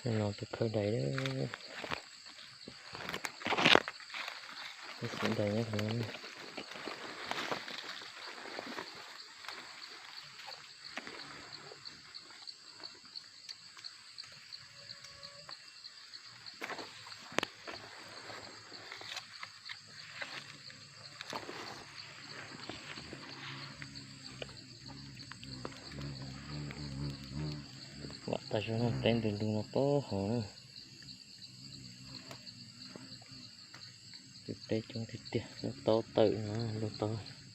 No tus khawb dais, tus khawb dais nyob qhov no. Vam tas zog no peb ntws lug no pab hov na. Tus peb coob tiag tiag, lub taub tawm no lub taub.